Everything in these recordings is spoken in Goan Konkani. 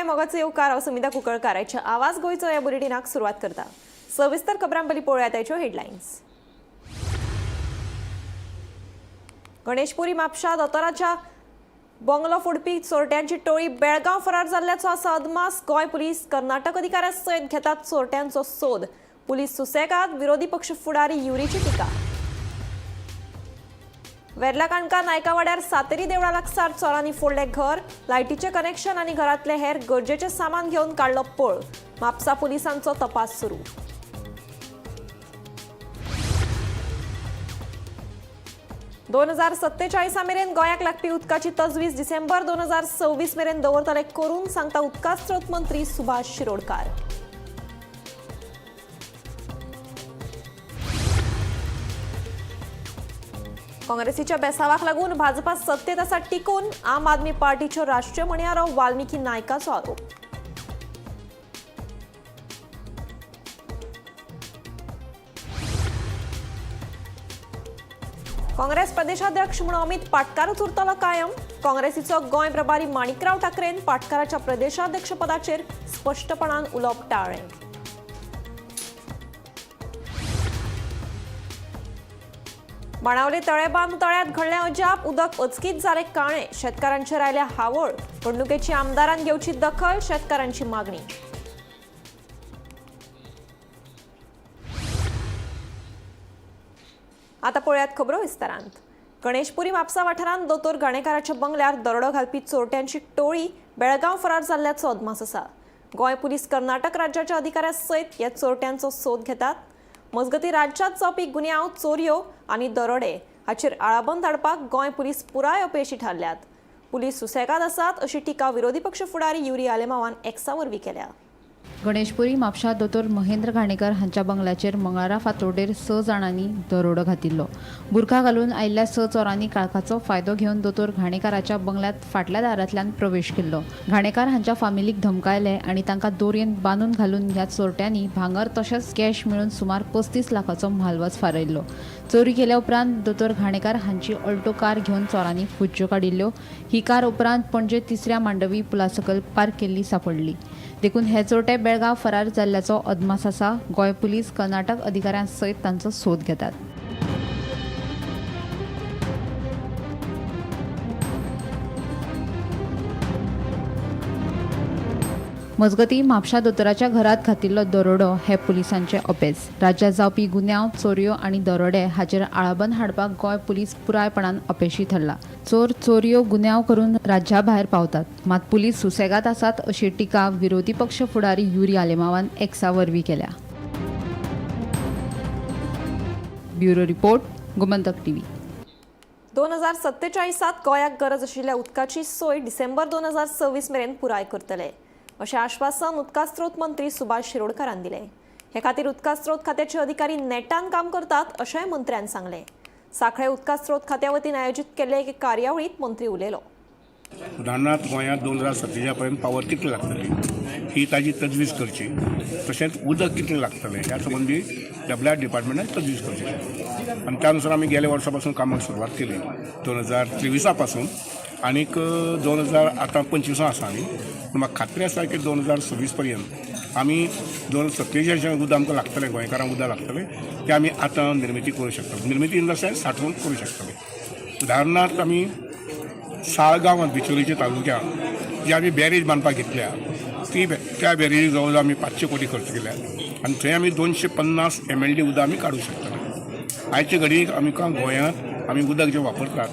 गोंय मोगाचो येवकार. हांव सुमिता कुंकळकार. आयच्या आवाज गोंयचो ह्या बुलेटिनाक सुरवात करता. सविस्तर खबरां पयलीं पळोवया ताच्यो हेडलायन्स. गणेशपुरी म्हापशा दोतोराच्या बंगलो फोडपी चोरट्यांची टोळी बेळगांव फरार जाल्ल्याचो आसा अदमास. गोंय पुलीस कर्नाटक अधिकाऱ्यां सयत घेतात चोरट्यांचो सोद. पुलीस सुसेगाद, विरोधी पक्ष फुडारी युरीची टिका. वेर्ला काणका नायकावाड्यार सातेरी देवळा लागसार चोरांनी फोडलें घर. लायटीचें कनेक्शन आनी घरांतलें हेर गरजेचें सामान घेवन काडलो पळ. म्हापसा पुलिसांचो तपास सुरू. 2047 मेरेन गोंयाक लागपी उदकाची तजवीज डिसेंबर 2026 मेरेन दवरतले करून, सांगता उदका स्रोत मंत्री सुभाष शिरोडकार. काँग्रेसीच्या बेसावाक लागून भाजपा सत्तेत आसा टिकून, आम आदमी पार्टीच्यो राष्ट्रीय म्हणयारो वाल्मिकी नायकाचो आरोप. काँग्रेस प्रदेशाध्यक्ष म्हणून अमित पाटकारूच उरतलो कायम. काँग्रेसीचो गोंय प्रभारी माणिकराव ठाकरेन पाटकाराच्या प्रदेशाध्यक्षपदाचेर स्पश्टपणान उलोवप टाळ्ळें. बाणावले तळेबांद तळ्यात घडलें अजाप. उदक अचकीत जालें काळें. शेतकारांचेर आयल्या हावळ. घडणुकेची आमदारान घेवची दखल, शेतकारांची मागणी. आता पळयात खबरो विस्तारांत. गणेशपुरी म्हापसा वाठारांत दोतोर घाणेकाराच्या बंगल्यार दरोडो घालपी चोरट्यांची टोळी बेळगांव फरार जाल्ल्याचो अदमास आसा. गोंय पुलीस कर्नाटक राज्याच्या अधिकाऱ्यां सयत ह्या चोरट्यांचो सोद घेतात. मजगतीं, राज्यांत जावपी गुन्यांव, चोरयो आनी दरोडे हाचेर आळाबंद हाडपाक गोंय पुलीस पुराय अपेशी थारल्यात. पुलीस सुसेगाद आसात, अशी टिका विरोधी पक्ष फुडारी युरी आलेमावान एक्सा वरवीं केल्या. गणेशपुरी म्हापशा दोतोर महेंद्र घाणेकर हांच्या बंगल्याचेर मंगळारा फांतोडेर 6 जाणांनी दरोडो घातिल्लो. बुरखा घालून आयिल्ल्या 6 चोरांनी काळखाचो फायदो घेवन दोतोर घाणेकाराच्या बंगल्यांत फाटल्या दारांतल्यान प्रवेश केल्लो. घाणेकार हांच्या फामिलीक धमकायले आनी तांकां दोरयेन बांदून घालून ह्या चोरट्यांनी भांगर तशेंच कॅश मेळून सुमार 35 लाखाचो म्हालवज फारयल्लो. चोरी केल्या उपरांत दोतोर घाणेकार हांची अल्टो कार घेवन चोरांनी फुज्ज्यो काडिल्ल्यो. ही कार उपरांत पणजे तिसऱ्या मांडवी पुला सकयल पार्क केल्ली सांपडली. देखून हे चोरटे बेळगांव फरार जाल्ल्याचो अदमास आसा. गोंय पुलीस कर्नाटक अधिकाऱ्यां सयत तांचो सोद घेतात. मजगतीं, म्हापशा दोतोराच्या घरात घातिल्लो दरोडो हे पुलिसांचे अपेस. राज्यात जावपी गुन्यांव, चोरयो आनी दरोडे हाचेर आळाबंद हाडपाक गोंय पुलीस पुरायपणान अपेशी थारला. चोर चोरयो, गुन्यांव करून राज्या भायर पावतात, मात पुलीस सुसेगाद आसात, अशी टिका विरोधी पक्ष फुडारी युरी आलेमावान एक्सा वरवीं केल्या. Bureau report, Gomantak TV. 2047त गोंयाक गरज आशिल्ल्या उदकाची सोय डिसेंबर 2026 मेरेन पुराय करतले, अशें आश्वासन उदका स्रोत मंत्री सुभाष शिरोडकारान दिलें. हे खातीर उदका स्रोत खात्याचे अधिकारी नेटान काम करतात, अशेंय मंत्र्यान सांगलें. सांखळे उदका स्रोत खात्या वतीन आयोजीत केल्ले एके कार्यावळींत मंत्री उलयलो. उदाहरणार्थ, गोंयांत 2047 पर्यंत पावर कितली लागतली ही ताजी तजवीज करची. तशेंच उदक कितलें लागतलें ह्या संबंदी डब्ल्यू आर डिपार्टमेंटान तजवीज करची आनी त्या नुसार आमी गेल्या वर्सा पासून कामाक सुरवात केली, 2023 पासून. आनीक 2000 आतां 25 आसा आमी. पूण म्हाका खात्री आसा की 2026 पर्यंत आमी 2047 उदक आमकां लागतलें, गोंयकारांक उदक लागतलें, तें आमी आतां निर्मिती करूं शकता. निर्मिती इन the sense साठोवन करूं शकतले. उदाहरणार्थ, आमी साळ गांवांत बिचोलीच्या तालुक्यात जी आमी बॅरेज बांदपाक घेतल्या, ती त्या बॅरेजी जवळ जवळ आमी 500 कोटी खर्च केल्या आनी थंय आमी 250 एमएलडी उदक आमी काडूंक शकतले. आयचे घडयेक आमकां गोंयांत आमी उदक जें वापरतात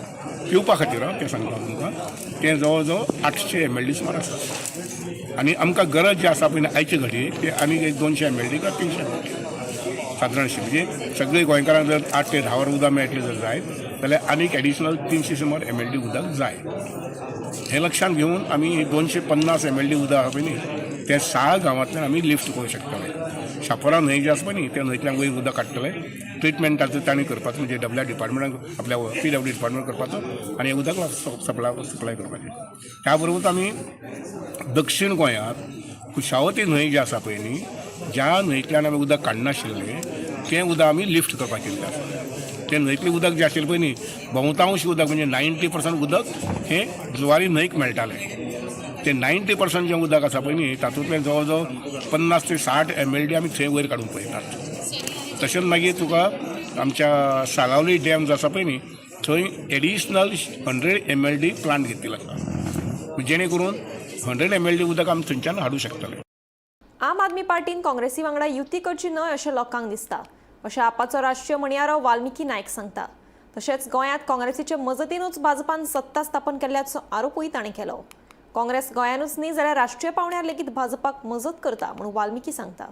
पिवपा खातीर, हांव तें सांगता तुमकां, तें जवळ जवळ 800 एमएलडी सुमार आसा आनी आमकां गरज जी आसा पळय आयचे घडयेक, ते आनी एक 200 एमएलडी काय 300 एमएलडी सादारणशी. म्हणजे सगळे गोंयकारांक जर 8 ते 10 वरां उदक मेळटलें जर जायत जाल्यार आनीक एडिशनल 300 सुमार एमएलडी उदक जाय. हें लक्षांत घेवन आमी 250 एमएलडी उदक आसा पळय न्ही, तें साळ गांवांतल्यान आमी लिफ्ट करूंक शकतले. शापोरा न्हंय जी आसा पळय न्ही, त्या न्हंयतल्यान वयर उदक काडटले. ट्रिटमेंटाचो तांणी करपाचो, म्हणजे डब्ल्यू आर डिपार्टमेंटाक, आपल्या पीडब्ल्यू डिपार्टमेंट करपाचो आनी उदक सप्लाय सप्लाय करपाचें. त्या बरोबर आमी दक्षीण गोंयांत कुशावती न्हंय जी आसा पळय न्ही, ज्या न्हंयतल्यान आमी उदक काडनाशिल्लें, तें उदक आमी लिफ्ट करपाचें आसा. तें न्हंयतलें उदक जें आशिल्लें पळय न्ही, बहुतांश उदक म्हणजे 90% उदक हें जुवारी न्हंयक मेळटालें. ते 90% जें उदक आसा पळय न्ही तातूंतलें जवळ जवळ 50 ते 60 MLD आमी थंय वयर काडूंक पळयतात. तशेंच मागीर तुका आमच्या सालावली डॅम जो आसा पळय न्ही थंय एडिशनल 100 MLD plant घेतिल्लो आसा, जेणे करून 100 MLD उदक आमी थंयच्यान हाडूंक शकतले. आम आदमी पार्टीन काँग्रेसी वांगडा युती करची न्हय अशें लोकांक दिसता अशें आपाचो राष्ट्रीय म्हणयारो वाल्मिकी नायक सांगता. तशेंच गोंयांत काँग्रेसीचे मजतीनूच भाजपान सत्ता स्थापन केल्ल्याचो आरोपूय ताणें केलो. काँग्रेस गोंयानूच न्ही जाल्यार राष्ट्रीय पांवड्यार लेगीत भाजपाक मजत करता म्हूण वाल्मिकी सांगता.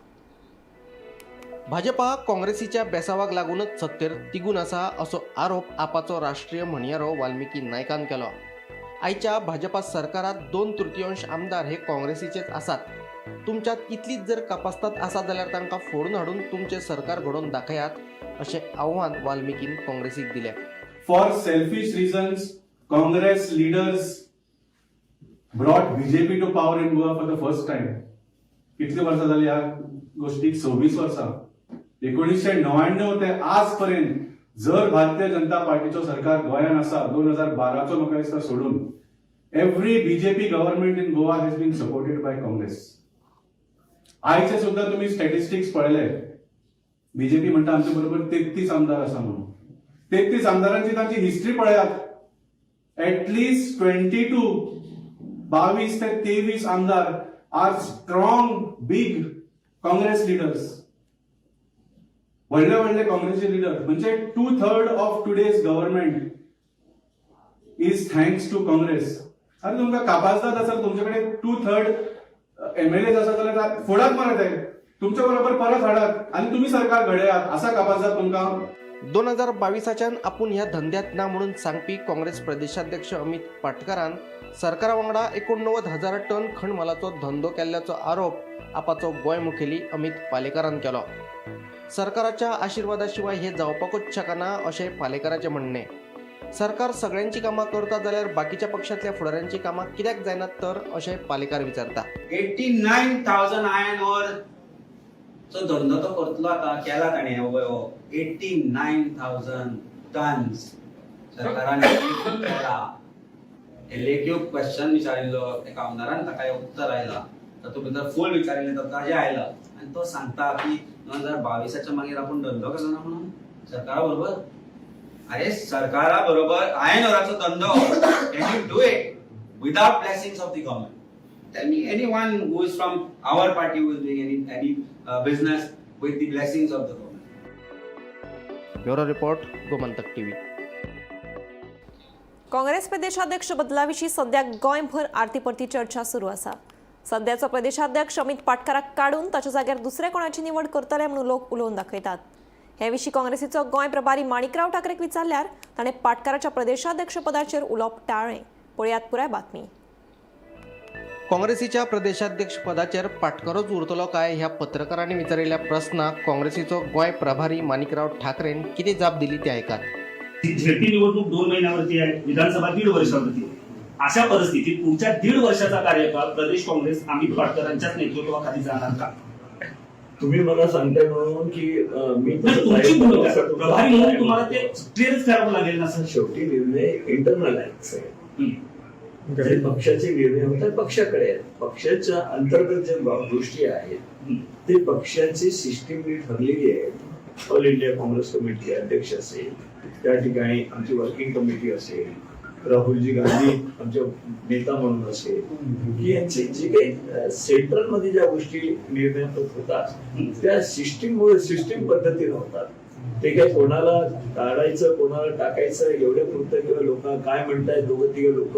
भाजपा काँग्रेसीच्या बेसावाक लागूनच सत्तेर तिगून आसा असो आरोप आपाचो राष्ट्रीय म्हणयारो वाल्मिकी नायकान केलो. आयच्या भाजपा सरकारात 2/3 आमदार हे काँग्रेसीचेच आसात. तुमच्यात इतलीच जर कापास्तात आसा जाल्यार तांकां फोडून हाडून तुमचें सरकार घडोवन दाखयात अशें आव्हान वाल्मिकीन काँग्रेसीक दिलें. For selfish reasons, Congress leaders brought BJP to power in Goa for the first time. कितली वर्सां जाली ह्या गोष्टीक? 26 वर्सां. 1999 ते आज पर्यंत जर भारतीय जनता पार्टीचो सरकार गोंयांत आसा, 2012चो म्हाका दिसता सोडून, every BJP government in Goa has been supported by Congress. आयचे सुद्धा तुम्ही स्टॅटिस्टिक्स पळयले, बीजेपी म्हणटा आमचे बरोबर 33 आमदार आसा म्हणून. 33 आमदारांची तांची हिस्ट्री पळयात, एटलिस्ट 22, 22 ते 23 आमदार are strong big Congress leaders, व्हडले व्हडले काँग्रेसचे लिडर. म्हणजे 2/3 of today's government is thanks to Congress. अरे तुमकां कापाजदाद आसा, तुमचे कडेन 2/3 MLA आसा जाल्यार फोडात मरे ते, तुमच्या बरोबर परत हाडात आनी तुमी सरकार घडयात. आसा कापाजदाद तुमकां? 2022च्यान आपूण ह्या धंद्यात ना म्हणून सांगपी काँग्रेस प्रदेशाध्यक्ष अमित पाटकारान सरकारा वांगडा 89,000 टन खणमालाचो धंदो केल्ल्याचो आरोप आपाचो गोंय मुखेली अमित पालेकारान केलो. सरकाराच्या आशिर्वादा शिवाय हे जावपाकूच शकना अशें पालेकाराचें म्हणणें. सरकार सगळ्यांची कामां करता जाल्यार बाकीच्या पक्षांतल्या फुडाऱ्यांची कामां कित्याक जायनात तर अशें पालेकार विचारता. 89,000 आयर्न ओर चो धंदो तो करतलो आतां, केला ताणें. हो 89,000 टन्स सरकारान केला. लेखीव क्वेश्चन विचारिल्लो एका आमदारान, ताका उत्तर आयलां. तातूंत भितर फूल विचारिल्लें तर ताजें आयलां आनी तो सांगता की 2022च्या मागीर आपूण धंदो केलो ना म्हणून सरकारा बरोबर. अरे, सरकारा बरोबर आयर्न ओराचो धंदो, can you do it without blessings of the government? Tell me anyone who is from our party who is doing any business with the blessings of the government. Bureau report, Gomantak TV. Congress प्रदेशाध्यक्ष बदलाविशीं सध्या गोंयभर आरती परती चर्चा सुरू आसा. सध्याचो प्रदेशाध्यक्ष अमित पाटकाराक काडून ताच्या जाग्यार दुसऱ्या कोणाची निवड करतले म्हणून लोक उलोवन दाखयतात. हे विशीं काँग्रेसीचो गोंय प्रभारी माणिकराव ठाकरेक विचारल्यार ताणें पाटकाराच्या प्रदेशाध्यक्षपदाचेर उलोवप टाळ्ळें. पळयात पुराय बातमी. काँग्रेसीच्या प्रदेशाध्यक्ष पदाचेर पाटकरूच उरतलो काय ह्या पत्रकारांनी विचारिल्ल्या प्रस्नाक काँग्रेसीचो गोंय प्रभारी माणिकराव ठाकरेन कितें जाप दिली ते आयकात. झेडपी निवडणूक 2 महिन्यावरती आहे, विधानसभा 1.5 वर्षावरती आहे. अशा परिस्थितीत पुढच्या 1.5 वर्षाचा कार्यकाळ प्रदेश काँग्रेस अमित पाटकरांच्याच नेतृत्वाखाली जाणार का? तुम्ही मला सांगताय म्हणून की मी नाही, तसं तुमची जाहीर भूमिका असं तुमचं प्रभारी म्हणून तुम्हाला ते क्लिअरच करावं लागेल ना सर? शेवटी निर्णय इंटरनल आहेत सगळे. जे पक्षाचे निर्णय होतात पक्षाकडे आहेत. पक्षाच्या अंतर्गत ज्या गोष्टी आहेत ते पक्षाची सिस्टीम जी ठरलेली आहे, ऑल इंडिया काँग्रेस कमिटी अध्यक्ष असेल, त्या ठिकाणी आमची वर्किंग कमिटी असेल, राहुलजी गांधी आमचे नेता म्हणून असेल, की यांचे जे काही सेंट्रलमध्ये ज्या गोष्टी निर्णय होतात त्या सिस्टीममुळे, सिस्टीम पद्धतीने होतात. ते काही कोणाला काढायचं कोणाला टाकायचं एवढ्या पुरतं किंवा लोक काय म्हणतायत दोघं तिघं लोक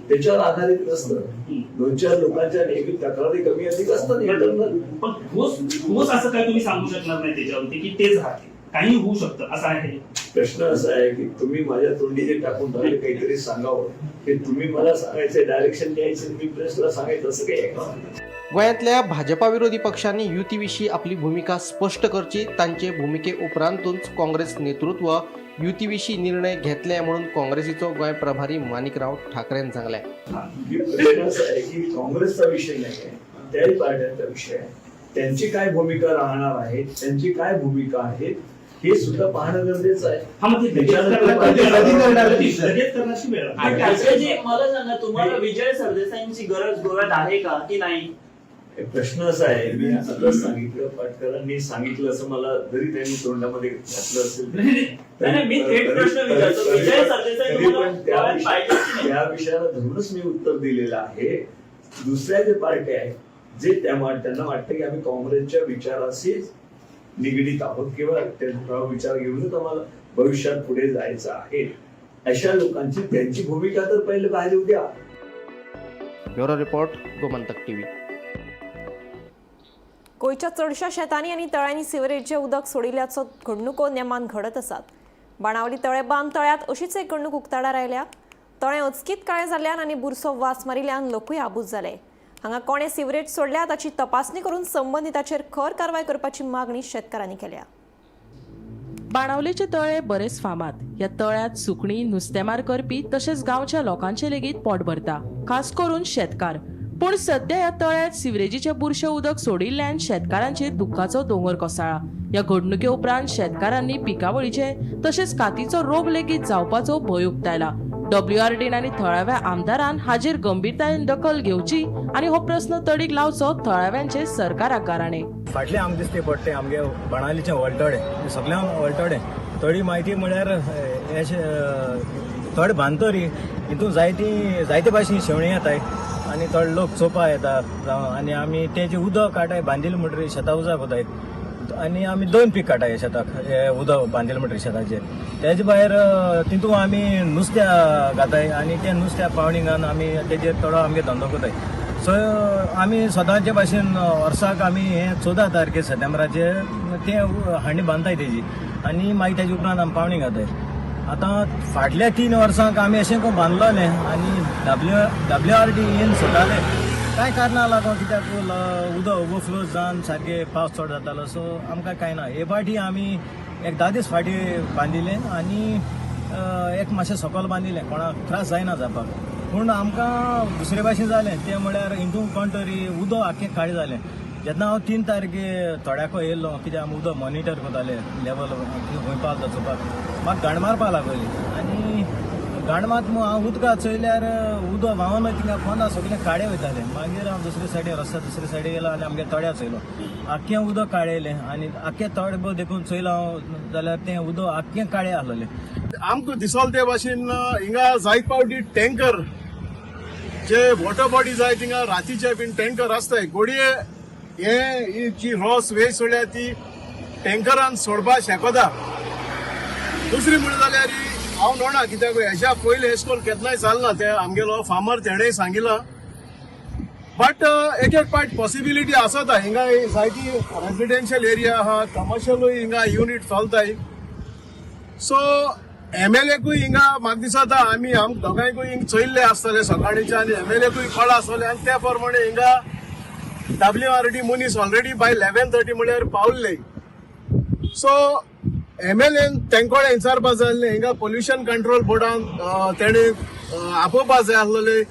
त्याच्यावर आधारित नसतं. दोन चार लोकांच्या नेहमी तक्रारी कमी अधिक असतात इंटरनल. पण ठोस ठोस असं काय तुम्ही सांगू शकणार नाही त्याच्यावरती की तेच राहते, काही होऊ शकतं असं आहे? प्रश्न असा आहे की तुम्ही माझ्या तोंडी जे टाकून राहिले काहीतरी सांगावं, हे तुम्ही मला सांगायचं, डायरेक्शन द्यायचं, मी प्रेसला सांगायचं, असं काही आहे का? गोंयांतल्या भाजपा विरोधी पक्षांनी युती विशीं आपली भुमिका स्पश्ट करची. तांचे भुमिके उपरांतूच काँग्रेस नेतृत्व युती विशीं निर्णय घेतले म्हणून काँग्रेसीचो गोंय प्रभारी माणिकराव ठाकरेन सांगलें. की प्रश्न असा आहे की काँग्रेसचा विषय नाही आहे, त्याही पार्ट्यांचा विषय आहे. त्यांची काय भूमिका राहणार आहे, त्यांची काय भूमिका आहे. हे सुद्धा पाहणं गरजेचं आहे. हा, मग ते लगेच त्याच्यानंतर करणार, लगेच करण्याची वेळ आणि ठाकरेजी, मला सांगा, तुम्हाला विजय सरदेसाईंची गरज गोव्यात आहे का की नाही? प्रश्न असा आहे, मी आताच सांगितलं, पाटकरांनी सांगितलं असं मला जरी त्यांनी तोंडामध्ये घातलं असेल नाही, नाही, मी थेट प्रश्न विचारतो. विजय सरदेसाई तरी तुम्हाला पण त्या गोव्यात पाहिजे की नाही? त्या विषयाला धरूनच मी उत्तर दिलेलं आहे. दुसऱ्या जे पार्ट्या आहेत, जे त्यांना वाटतं की आम्ही काँग्रेसच्या विचाराशी निगडीत आहोत किंवा त्यांचा विचार घेऊनच आम्हाला भविष्यात पुढे जायचं आहे, अशा लोकांची त्यांची भूमिका तर पहिले बाहेर येऊ द्या. Bureau report, Gomantak TV. गोंयच्या चडशा शेतांनी आनी तळ्यांनी सिवरेजचें उदक सोडिल्ल्याचो घडणुको नेमान घडत आसात. बाणावली तळें बांद तळ्यांत अशीच एक घडणूक उक्ताडार आयल्या. तळें अचकीत काळें जाल्ल्यान आनी बुरसो वास मारिल्ल्यान लोकूय आबूज जाले. हांगा कोणें सिवरेज सोडल्या ताची तपासणी करून संबंदिताचेर खर कारवाय करपाची मागणी शेतकारांनी केल्या. बाणावलेचे तळे बरेच फामाद. ह्या तळ्यात सुकणी, नुस्तेमार करपी तशेंच गांवच्या लोकांचे लेगीत पोट भरता, खास करून शेतकार. पूण सध्या ह्या तळ्यात सिवरेजीचें बुरशें उदक सोडिल्ल्यान शेतकारांचेर दुख्खाचो दोंगर कोसळ्ळा. ह्या घडणुके उपरांत शेतकारांनी पिकावळीचे तशेंच कातीचो रोग लेगीत जावपाचो भंय उक्तायला. डब्ल्यूआरडीन आनी थळाव्या आमदारान हाजेर गंभीरतायेन दखल घेवची आनी हो प्रस्न तडीक लावचो थळाव्यांचे सरकाराक गाराणें. फाटलें आमकां दिसते पडटे आमगे बाणावलीचें वळटोडे, सगळ्यांक वळटोडे थोडी म्हायती म्हळ्यार अशें थोडे बांदतरी हितून जायती जायते भाशेन शेवणीं येताय आनी थोडे लोक चोवपा येता जावं आनी आमी तेजें उदक काडटाय बांदिल म्हणटरीर शेतां उदक वताय आनी आमी दोन पीक काडटाय शेताक, हे उदक बांदिल म्हणटरीर शेताचेर. तेजे भायर तितून आमी नुस्त्या घाताय आनी तें नुस्त्या पावणी घालून आमी तेजेर थोडो आमगे धंदो करताय. सो आमी सदांचे भाशेन वर्साक आमी हे 14 तारखे सप्टेंबराचे ते हांडी बांदताय तेजी आनी मागीर तेजे उपरांत आमी पावणी घाताय. आतां फाटल्या 3 वर्सांक आमी अशें कोण बांदलोलें आनी डब्ल्यू आर डी येवन सोडटाले. कांय कारणां लागून कित्याक उदक ओवरफ्लो जावन सारकें पावस चड जातालो, सो आमकां कांय ना. हे फावटी आमी एक 10 दीस फाटीं बांदिल्लें आनी एक मातशें सकयल बांदिल्लें, कोणाक त्रास जायना जावपाक. पूण आमकां दुसरे भाशेन जालें तें म्हळ्यार हितून कोण तरी उदक आख्खें काळें जालें. जेन्ना हांव 3 तारखे थोड्याको येयल्लो, कित्याक आमी उदक मॉनिटर करताले लेवल खंय पावता चोवपाक, म्हाका गाण मारपाक लागली आनी गाण मात हांव उदकां चोयल्यार उदक व्हांवन थिंगा पोंदा सगळें काळें वयतालें. मागीर हांव दुसरे सायडीन रस्त्या दुसरे सायडीन गेलो आनी आमगे तळ्या चोयलो, आख्खें उदक काळेलें आनी आख्खें तळें पळय देखून चोयलो हांव जाल्यार तें उदक आख्खें काळें आसलेलें. आमकां दिसोल ते भाशेन हिंगा जायत फावटी टँकर जे वॉटर बॉडी जाय थिंगा रातीचे बीन टँकर आसताय. घोडये हे ही जी रोस वेस्ट सोडल्या ती टँकरान सोडपाक शकता. दुसरी म्हण जाल्यार हांव नोणा कित्याक हेज्या पयलीं अशें करून केन्नाय जालना, ते आमगेलो फार्मर तेणेय सांगिलां. बट एक एक पार्ट पॉसिबिलिटी आसता. हिंगा जायती रेजिडेन्शियल एरिया आहा, कमर्शियलूय हिंगा युनीट चलताय. सो एमएलएकूय हिंगा म्हाका दिसता आमी आम दोगांयकूय हिंग चोयल्ले आसतले सकाळीचे आनी एमएलएकूय कळा आसतले आनी त्या प्रमाणे हिंगा डब्ल्यूआरडी मनीस ऑलरेडी बाय 11:30 म्हळ्यार पावल्ले. सो एमएलएन तेंकोडे विचारपा जाय आसलें, हिंगा पोल्युशन कंट्रोल बोर्डान तेणे आपोवपा जाय आसलेले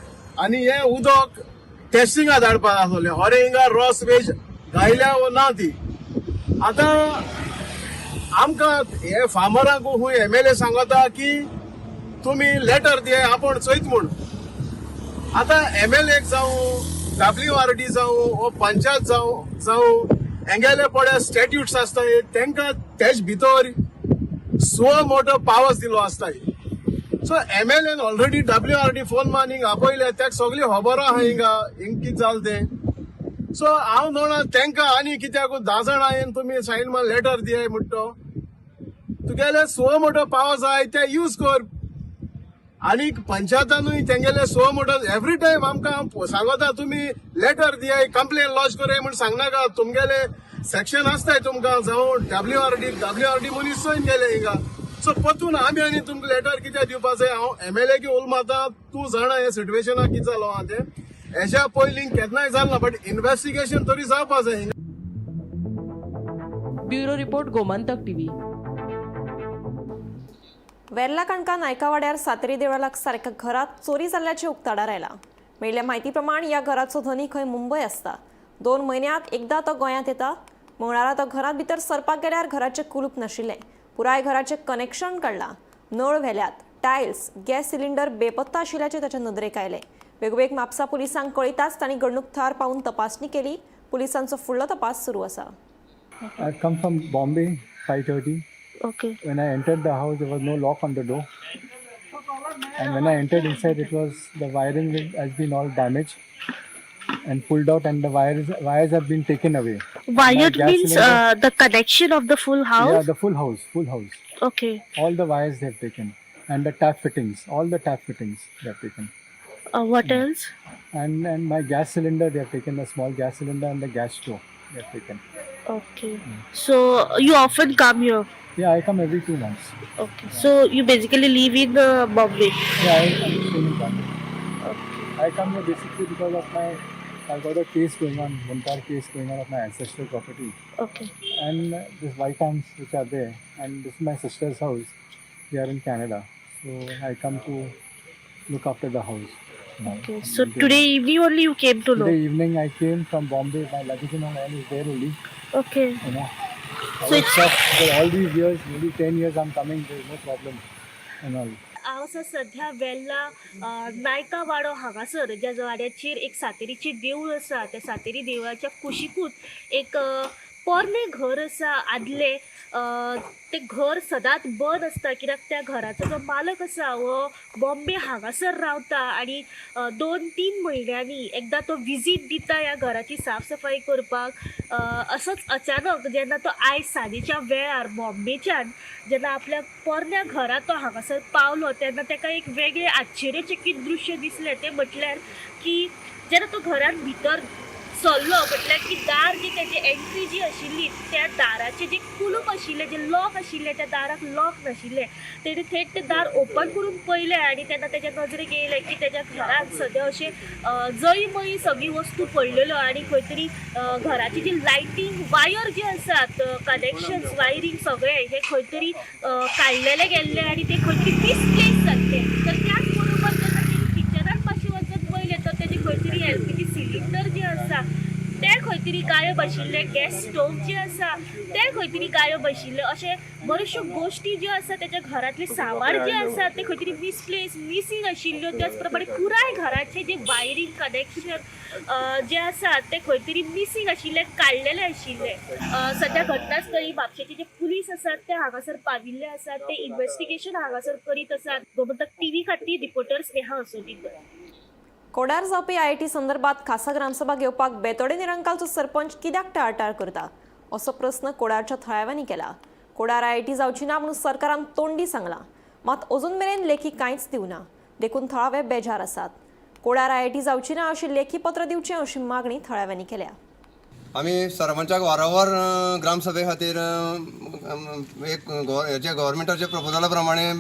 आनी हें उदक टेस्टिंगा धाडपा जाय आसलेलें. अरे हिंगा रोस वेज गायल्या वो ना ती. आतां आमकां हे फार्मरांक खूंय एमएलए सांगता की तुमी लेटर दियाय, आपूण चोयत म्हूण. आतां एमएलए जावं, डब्ल्यूआरडी जावं वो पंचायत जावं हेंगेले पळय स्टॅट्यूट्स आसताय, तांकां तेज भितर सो मोठो पावस दिलो आसताय. So MLN already WRD phone मारून हिंगा आपयले, तेका सगळी खबर आहा हिंगा हिंग कितें जालें तें. सो हांव नोणा तांकां आनी कित्याक 10 जाणां येवन तुमी सायन मार लेटर दियाय म्हणटा. तुगेले सो मोठो पावस आहाय ते यूज कर. आनी पंचायतानूय तेंगेले सो मोठो एवरी टायम आमकां सांगता तुमी लेटर दियाय, कंप्लेन लॉज कराय म्हूण सांगनाका. तुमगेले सेक्शन आसताय तुमकां, जावं डब्ल्यूआरडी डब्ल्यूआरडी मनीस चोयन गेले हिंगा. सो परतून आमी आनी तुमकां लेटर कित्याक दिवपा जाय? हांव एमएलए की उल मारता, तूं जाणा हे सिट्युएशनाक कितें जालो आहा तें. हेज्या पयलीं केन्नाय जालें ना, बट इन्वेस्टिगेशन तरी जावपा जाय हिंगा. Bureau report, Gomantak TV. Verla Canacona नायकावाड्यार Sateri देवळा लागसार एका घरात चोरी जाल्ल्याचें उक्ताडार आयलां. मेळिल्ल्या म्हायती प्रमाण ह्या घराचो धनी खंय मुंबय आसता. 2 म्हयन्यांत एकदां तो गोंयांत येता. मंगळारा तो घरांत भितर सरपाक गेल्यार घराचें कुलूप नाशिल्लें. पुराय घराचें कनेक्शन काडलां, नळ व्हेल्यात, टायल्स, गॅस सिलिंडर बेपत्ता आशिल्ल्याचें ताच्या नदरेक आयलें. बेगोबेग म्हापसा पुलिसांक कळयताच तांणी घडणूक थळार पावून तपासणी केली. पुलिसांचो फुडलो तपास सुरू आसा. I've come from Bombay, 5:30. Okay. When I entered the house, there was no lock on the door. And when I entered inside, it was the wiring has been all damaged and pulled out, and the wires have been taken away. Wired My gas means cylinder- the connection of the full house? Yeah, the full house, full house. Okay. All the wires they have taken, and the tap fittings, all the tap fittings they have taken. What else? And my gas cylinder they have taken, the small gas cylinder and the gas stove they have taken. Okay. So you often come here? Yeah, I come every 2 months. Okay. So you basically live in Bombay? Yeah, I'm staying in Bombay. I come here basically because of my, I've got a case going on, Muntar case going on of my ancestral property. Okay. And this white arms which are there, and this is my sister's house. They are in Canada. So I come to look after the house now. Okay. So today evening only you came to know? Today evening I came from Bombay. My luggage and all is there only. Okay. You know. I So was it's- shocked because all these years, maybe 10 years I'm coming, there is no problem and all. हांव आसा सध्या वेल्ला नायका वाडो हांगासर, ज्या वाड्याचेर एक सातेरीचें देवूळ आसा. त्या सातेरी देवळाच्या कुशिकूच एक पोरणें घर आसा आदलें. तें घर सदांच बंद आसता कित्याक त्या घराचो जो मालक आसा हो बॉम्बे हांगासर रावता आनी 2-3 म्हयन्यांनी एकदां तो विजीट दिता ह्या घराची साफ सफाई करपाक. असोच अचानक जेन्ना तो आयज सांजेच्या वेळार बॉम्बेच्यान जेन्ना आपल्या पोरण्या घरा तो हांगासर पावलो तेन्ना ताका एक वेगळें आश्चर्यचकीत दृश्य दिसलें. तें म्हटल्यार की जेन्ना तो घरान भितर सरलो म्हटल्यार की दार जी तेजी एंट्री जी आशिल्ली त्या दाराचें जें कुलूप आशिल्लें, जें लॉक आशिल्लें, त्या दाराक लॉक नाशिल्लें. तेणें थेट तें दार ओपन करून पळयलें आनी तेन्ना तेज्या नजरेक येयलें की तेज्या घरांत सद्या अशें जळी मळी सगळी वस्तू पडलेल्यो आनी खंय तरी घराची जी लायटींग वायर जी आसात, कनेक्शन्स वायरींग सगळें हें खंय तरी काडलेलें गेल्लें आनी तें खंय तरी मिसप्लेस जाल्लें. तर त्याच बरोबर जेन्ना तेणी किचनान पाशी वचत पळयलें तर तेजें खंय तरी एलपीजी सिलिंडर जे आसा तें खंय तरी गायब आशिल्लें, गॅस स्टोव जे आसा तें खंय तरी गायब आशिल्लें. अशें बऱ्योचश्यो गोश्टी ज्यो आसा तेच्या घरांतलें सामान जें आसा तें खंय तरी मिसप्लेस मिसींग आशिल्ल्यो. त्याच प्रमाणे पुराय घराचें जें वायरींग कनेक्शन जें आसा तें खंय तरी मिसींग आशिल्लें, काडलेलें आशिल्लें. सद्या घटनास्थळी म्हापशेचे जे पुलीस आसात ते हांगासर पाविल्ले आसात, ते इन्वेस्टिगेशन हांगासर करीत आसात. गोमंतक टीव्ही खातीर रिपोर्टर स्नेहा असोलीकर. कोडार जावपी आयआयटी संदर्भात खासा ग्रामसभा घेवपाक बेतोडे निरंकालचो सरपंच कित्याक टाळटाळ करता असो प्रस्न कोडारच्या थळाव्यांनी केला. कोडार आयआयटी जावची ना म्हणून सरकारान तोंडी सांगलां, मात अजून मेरेन लेखी कांयच दिवना, देखून थळावे बेजार आसात. कोडार आयआयटी जावची ना अशी लेखी पत्र दिवचें अशी मागणी थळाव्यांनी केल्या. आमी सरपंचाक वारंवार ग्रामसभे खातीर एक हेजे गव्हर्मेंटाच्या प्रपोजला प्रमाणे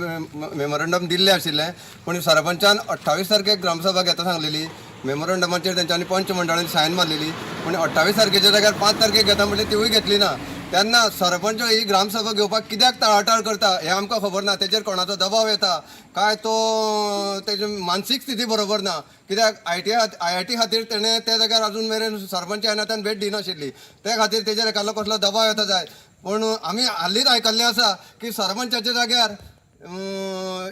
मेमोरंडम दिल्लें आशिल्लें, पूण सरपंचान 28 तारखेक ग्रामसभा घेता सांगलेली. मेमोरंडमाचेर तेंच्यांनी पंच मंडळान सायन मारलेली, पूण 28 तारखेच्या जाग्यार 5 तारखेक घेता म्हणल्यार तिवूय घेतली ना. तेन्ना सरपंच ही ग्रामसभा घेवपाक कित्याक टाळाटाळ करता हें आमकां खबर ना. तेजेर कोणाचो दबाव येता काय तो तेजी मानसीक स्थिती बरोबर ना, कित्याक आयआयटी खातीर तेणें त्या जाग्यार अजून मेरेन सरपंच ह्या नात्यान भेट दिनाशिल्ली. त्या खातीर तेजेर एकादो कसलो दबाव येता जायत. पूण आमी हालींच आयकल्लें आसा की सरपंचाच्या जाग्यार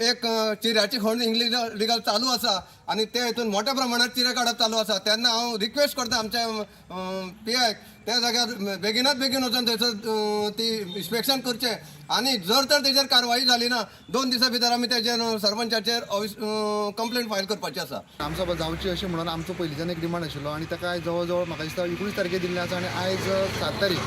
एक चिऱ्याची खण इलिगल चालू आसा आनी ते हितून मोठ्या प्रमाणात चिरे काडप चालू आसा. तेन्ना हांव रिक्वेस्ट करता आमच्या पीआयक त्या जाग्यार बेगिनात बेगीन वचून थंयसर ती इन्स्पेक्शन करचें आनी जर तर तेजेर कारवाई जाली ना 2 दिसां भितर आमी तेजेर सरपंचाचेर कंप्लेन फायल करपाची आसा. ग्रामसभा जावची अशें म्हणून आमचो पयलींच्यान एक डिमांड आशिल्लो आनी ताका आयज जवळ जवळ म्हाका दिसता 19 तारखेर दिल्लें आसा आनी आयज 7 तारीख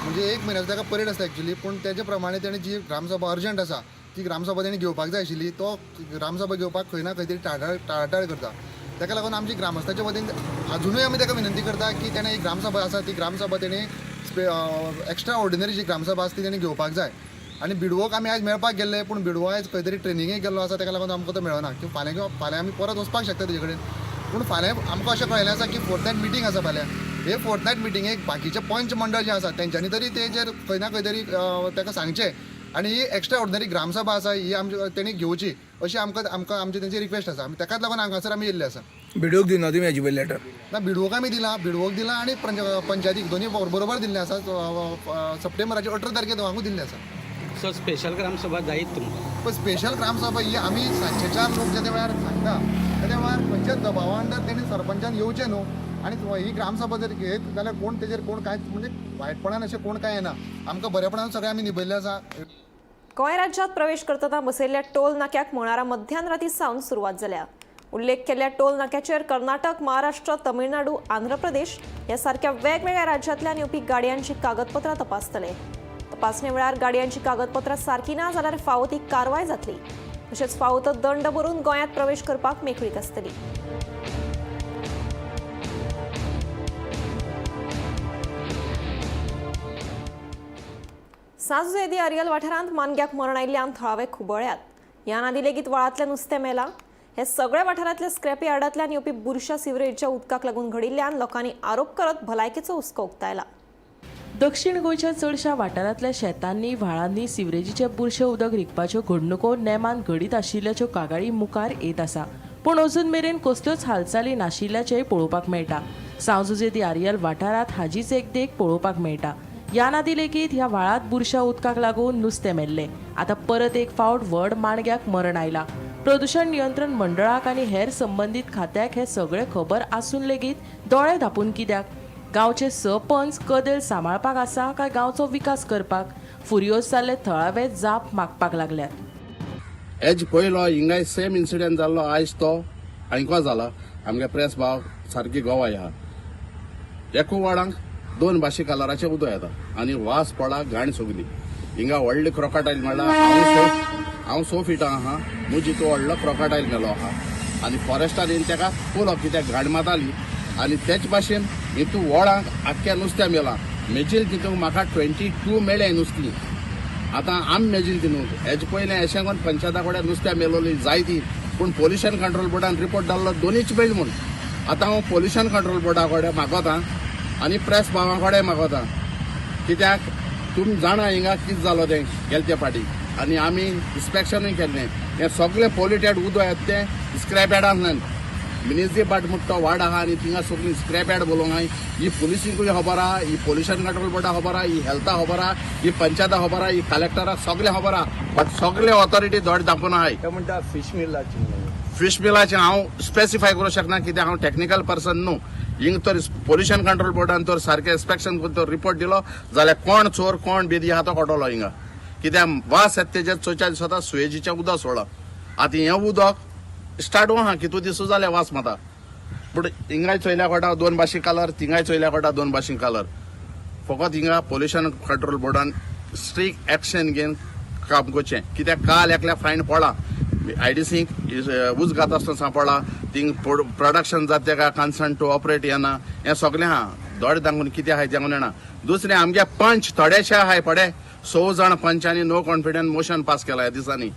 म्हणजे 1 म्हयन्याचो ताका परेड आसता एक्चुली. पूण तेजे प्रमाणे तेणें जी ग्रामसभा अर्जंट आसा ती ग्रामसभा तेणें घेवपाक जाय आशिल्ली. तो ग्रामसभा घेवपाक खंय ना खंय तरी टाळाटाळ करता. ताका लागून आमची ग्रामस्थाच्या वतीन अजुनूय आमी ताका विनंती करता की तेणें एक ग्रामसभा आसा ती ग्रामसभा तेणें एक्स्ट्रा ऑर्डिनरी जी ग्रामसभा आसा ती तेणें घेवपाक जाय. आनी बिडवोक आमी आयज मेळपाक गेल्ले, पूण बिडवो आयज खंय तरी ट्रेनिंगेक गेल्लो आसा, ताका लागून आमकां तो मेळना. किंवा फाल्यां आमी परत वचपाक शकता तेजे कडेन. पूण फाल्यां आमकां अशें कळिल्लें आसा की फोर्थ नायट मिटींग आसा फाल्यां. हे फोर्थ नायट मिटिंगेक बाकीचे पंच मंडळ जे आसा तेंच्यांनी तरी तेजेर खंय ना खंय तरी ताका सांगचें आनी ही एक्स्ट्रा ऑर्डिनरी ग्रामसभा आसा ही आमची तेणी घेवची अशी आमकां आमकां आमची तेंची रिक्वेस्ट आसा. आमी ताकाच लागून हांगासर आमी येयल्ले आसा. बिडोक दिना तुमी हेजी पयली लेटर? ना, बिडवोक आमी दिला, बिडवोक दिला आनी पंचायतीक दोनी बरोबर दिल्लें आसा. सप्टेंबराचे 18 तारखेर दोगांकूय दिल्लें आसा. सो स्पेशल ग्रामसभा जायत तुमकां. पण स्पेशल ग्रामसभा ही आमी 704 लोक ज्या वेळार सांगता त्या वेळार खंयच्याच दबावा अंडर तेणी सरपंचान येवचें न्हू. आनी ही ग्रामसभा जर घेत जाल्यार कोण तेजेर कोण कांय म्हणजे वायटपणान अशें कोण कांय येना, आमकां बरेपणान सगळें आमी निभयल्लें आसा. गोंय राज्यात प्रवेश करतना बसयल्ल्या टोल नाक्याक मंगळारा मध्यान राती सावन सुरवात जाल्या. उल्लेख केल्ल्या टोल नाक्याचेर कर्नाटक, महाराष्ट्र, तमिळनाडू, आंध्र प्रदेश ह्या सारक्या वेगवेगळ्या राज्यांतल्यान येवपी गाडयांची कागदपत्रां तपासतले. तपासणे वेळार गाडयांची कागदपत्रां सारकी ना जाल्यार फावो ती कारवाय जातली. तशेंच फावो तो दंड भरून गोंयांत प्रवेश करपाक मेकळीक आसतली. सांजुझे आरियल वाठारांत मानग्याक मरण आयिल्ल्यान थळावे खुबळ्यात. ह्या आदी लेगीत व्हाळांतलें नुस्तें मेलां. हे सगळ्या वाठारांतल्या स्क्रॅप यार्डांतल्यान येवपी बुरशा सिवरेजच्या उदकाक लागून घडिल्ल्यान लोकांनी आरोप करत भलायकेचो हुस्को उक्तायला. दक्षिण गोंयच्या चडशा वाठारांतल्या शेतांनी व्हाळांनी सिवरेजीचें बुरशें उदक रिगपाच्यो घडणुको नेमान घडीत आशिल्ल्याच्यो कागाळी मुखार येत आसा. पूण अजून मेरेन कसल्योच हालचाली नाशिल्ल्याचेंय पळोवपाक मेळटा. सांजुझे दी आरियल वाठारांत हाजीच एक देख पळोवपाक मेळटा. ह्या आदी लेगीत ह्या व्हाळांत बुरशा उदकाक लागून नुस्तें मेल्लें. आतां परत एक फावट व्हड माणग्याक मरण आयलां. प्रदूषण नियंत्रण मंडळाक आनी हेर संबंदीत खात्याक हे सगळें खबर आसून लेगीत दोळे धांपून कित्याक? गांवचे सरपंच कदेल सांबाळपाक आसा काय गांवचो विकास करपाक? फुरियोज जाल्ले थळावे जाप मागपाक लागल्यात. एज पयलो हिंगाय सेम इन्सिडंट जाल्लो, आयज तो आयको जाला. आमगे प्रेस भाव सारकी गोवा ह्या एकू वाडांक 2 भाशे कलराचें उदक येता आनी वास पडा घाण सगली. हिंगा व्हडली क्रोकाटायल मेळ्ळा. हांव 6 फिटां आहा, म्हजी तो व्हडलो क्रोकाटायल मेलो आहा आनी फॉरेस्टान येवन तेका पोलो कित्याक घाण मारताली. आनी तेच भाशेन हितू वळांक आख्ख्या नुस्त्या मेलां. मेजील तितूंक म्हाका 22 मेळ्ळें नुस्तीं. आतां आमी मेजील तितूंक हेजे पयलें अशें करून पंचायता कडेन नुस्त्या मेलोली जायती, पूण पोल्युशन कंट्रोल बोर्डान रिपोर्ट धाडलो दोनीच मेळ्ळी म्हूण. आतां हांव पोल्युशन कंट्रोल बोर्डा कडेन मागोता आनी प्रेस भावां कडेन मागोता, कित्याक तुमी जाणा हिंगा कितें जालो तें गेले ते फाटी. आनी आमी इन्स्पेक्शनूय केल्लें. हें सगळें पोल्युटेड उदक येता तें स्क्रॅप यार्डांतल्यान. मिनेझी बाट म्हणटा तो वार्ड आहा आनी थिंगा सगळीं स्क्रॅप यार्ड बोलोवंक आहाय. ही पुलिसींकूय खबर आहा, ही पोल्युशन कंट्रोल बोर्डा खबर आहा, ही हेल्था खबर आहा, ही पंचायता खबर आहा, ही कलेक्टराक सगळें खबर आहा. बट सगळे ऑथॉरिटी दोळे धांपून आहाय. म्हणटा फिश मिलाची, फिश मिलाचें हांव स्पेसिफाय करूंक शकना कित्याक हांव टॅक्निकल पर्सन न्हू. हिंग तर पोल्युशन कंट्रोल बोर्डान तर सारकें इन्स्पेक्शन करून तर रिपोर्ट दिलो जाल्यार कोण चोर कोण बेदी आहा तो कळटलो हिंगा. कित्याक वास येता तेजेर चोयच्या दिसता सुवेजीचें उदक सोडलां. आतां हें उदक स्टार्ट आहा कितू दिसूं जालें वास माता. पूण हिंगाय चोयल्या कोटा 2 भाशे कलर, थिंगाय चोयल्या कोटा 2 भाशे कलर. फकत हिंगा पोल्युशन कंट्रोल बोर्डान स्ट्रीक एक्शन घेवन काम करचें. कित्याक काल एकल्या फायन पडला आयडीसीक उज घात आसतना सांपडला, थिंग प्रोडक्शन जाता तेका कन्सर्न टू ऑपरेट येना. हें सगळें आहा दोळे दांगून कितें आहाय तें येना. दुसरें आमगे पंच थोडेशे आहाय पडे 6 जाण पंचांनी नो कॉन्फिडन्स मोशन पास केला ह्या दिसांनी.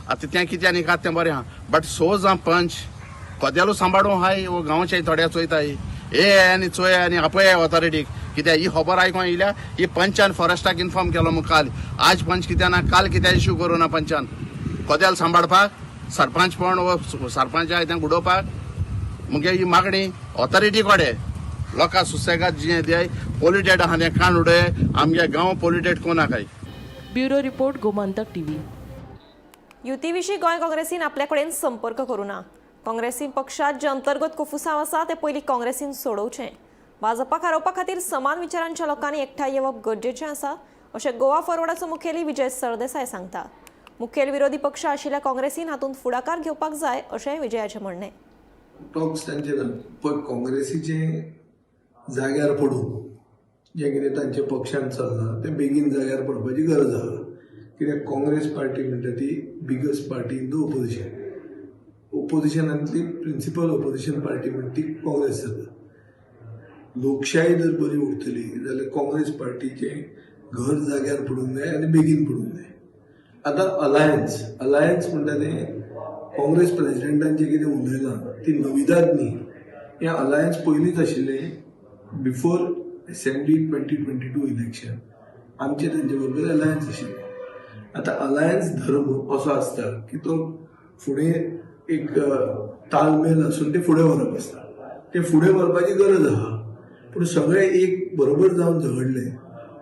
आतां तें कितें आनी कात तें बरें आहा, बट 6 जाण पंच कदेलू सांबाळूं हाय वो गांवचे थोडे चोयताय ए आनी चोय आनी आपय ऑथॉरिटीक. कित्याक ही खबर आयकोन येयल्या ही पंचान फॉरेस्टाक इन्फॉर्म केलो म्हूण काल. आज पंच कित्याक ना, काल कित्याक इश्यू करूं ना पंचान कदेल सांबाळपाक सरपंच पण वो सरपंच आहाय तें उडोवपाक. मुगे ही मागणी ऑथॉरिटी कडेन लोकां सुसेगाद जियें दियाय. पोल्युटेड आहा तें काण उडय, आमगे गांव पोल्युटेड कोण नाकाय. Bureau report, Gomantak TV. युती विशीं गोंय काँग्रेसीन आपल्या कडेन संपर्क करूं ना. काँग्रेसी पक्षात जे अंतर्गत कोफुसांव आसा ते पयलीं काँग्रेसीन सोडोवचें. भाजपाक हारोवपा खातीर समान विचारांच्या लोकांनी एकठांय येवप गरजेचें आसा अशें गोवा फॉरवर्डाचो मुखेली विजय सरदेसाय सांगता. मुखेल विरोधी पक्ष आशिल्ल्या काँग्रेसीन हातूंत फुडाकार घेवपाक जाय अशेंय विजयाचें म्हणणें. टॉक्स तांचे ना, पण काँग्रेसीचे जाग्यार पडून जें कितें तांच्या पक्षान चल्लां तें बेगीन जाग्यार पडपाची गरज आहा. कित्याक काँग्रेस पार्टी म्हणटा ती biggest party in the opposition. ओपोजिशनांतली principal opposition party म्हणटा ती काँग्रेस जाता. लोकशाही जर बरी उरतली जाल्यार काँग्रेस पार्टीचें घर जाग्यार पडूंक जाय आनी बेगीन पडूंक जाय. आतां अलायन्स अलायन्स म्हणटा तें काँग्रेस प्रेजिडेंटान जें कितें उलयलां ती नविदाद न्ही. हें अलायन्स पयलींच आशिल्लें बिफोर असेंब्ली 2022 इलेक्शन आमचे तांचे बरोबर अलायन्स आशिल्लें. आतां अलायन्स धर्म असो आसता की तो फुडें एक तालमेल आसून ते फुडें व्हरप आसता. ते फुडें व्हरपाची गरज आहा, पूण सगळे एक बरोबर जावन झगडले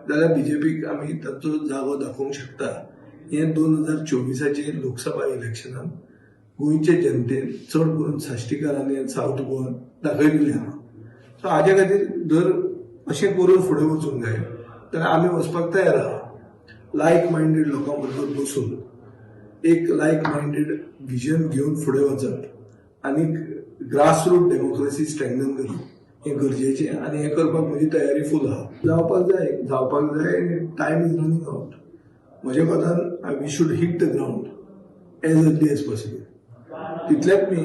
जाल्यार बीजेपीक आमी तांचो जागो दाखोवंक शकता हें 2024 लोकसभा इलेक्शनान गोंयचे जनतेन, चड करून साश्टीकारांनी, सावथ गोवान दाखयल्लें आहा. सो हाजे खातीर जर अशें करून फुडें वचूंक जाय जाल्यार आमी वचपाक तयार आहा. लायक मायंडेड लोकां बरोबर बसून एक लायक मायंडेड विजन घेवन फुडें वचप आनी ग्रासरूट डेमोक्रेसी स्ट्रेंथन करप हें गरजेचें आनी हें करपाक म्हजी तयारी फूल आहा. जावपाक जाय, जावपाक जाय आनी time is running out. म्हज्या कोतान we should hit the ground as early as possible. तितलेंच न्ही,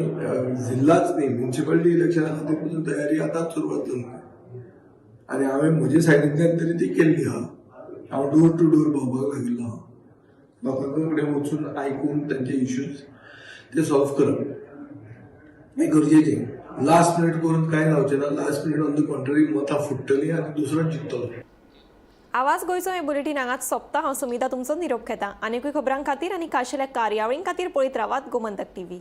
जिल्लाच न्ही, म्युनिसिपालिटी इलेक्शना खातीर पसून तयारी आतांच सुरवात जावंक जाय. आनी हांवें म्हजे सायडींतल्यान तरी ती केल्ली आहा. हांव डोर टू डोर भोंवपाक लागिल्लो आहा, लोकां कडेन वचून आयकून तांचे इश्यूज ते सॉल्व करप हें गरजेचें. लास्ट मिनीट करून कांय जावचें ना. Last minute on the contrary मतां फुट्टलीं आनी दुसरोच जिखतलो. आवाज गोंयचो हे बुलेटीन हांगाच सोंपता. हांव सुमिता तुमचो निरोप घेता. आनीकूय खबरां खातीर आनी खाशेल्या कार्यावळीं खातीर पळयत रावात गोमंतक टीव्ही.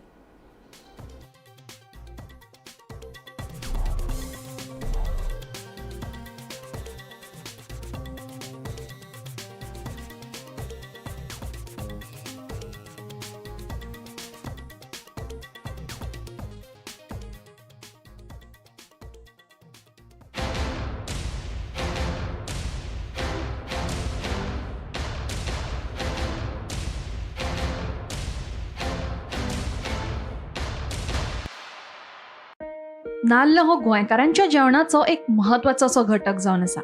नाल्ल हो गोंयकारांच्या जेवणाचो एक म्हत्वाचो असो घटक जावन आसा.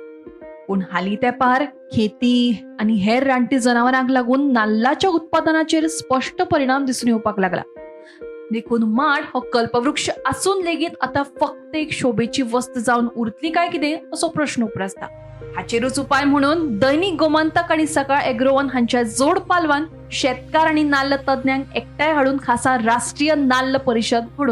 पूण हालीं तेंपार खेती आनी हेर रानटी जनावरांक लागून नाल्लाच्या उत्पादनाचेर स्पश्ट परिणाम दिसून येवपाक लागला. देखून माड हो कल्पवृक्ष आसून लेगीत आतां फक्त एक शोभेची वस्त जावन उरतली काय कितें असो प्रश्न उप्रासता. हाचेरूच उपाय म्हणून दैनिक गोमंतक आनी सकाळ एग्रोवन हांच्या जोड पालवान शेतकार आनी नाल्ल तज्ञांक एकठांय हाडून खासा राष्ट्रीय नाल्ल परिशद घडोवन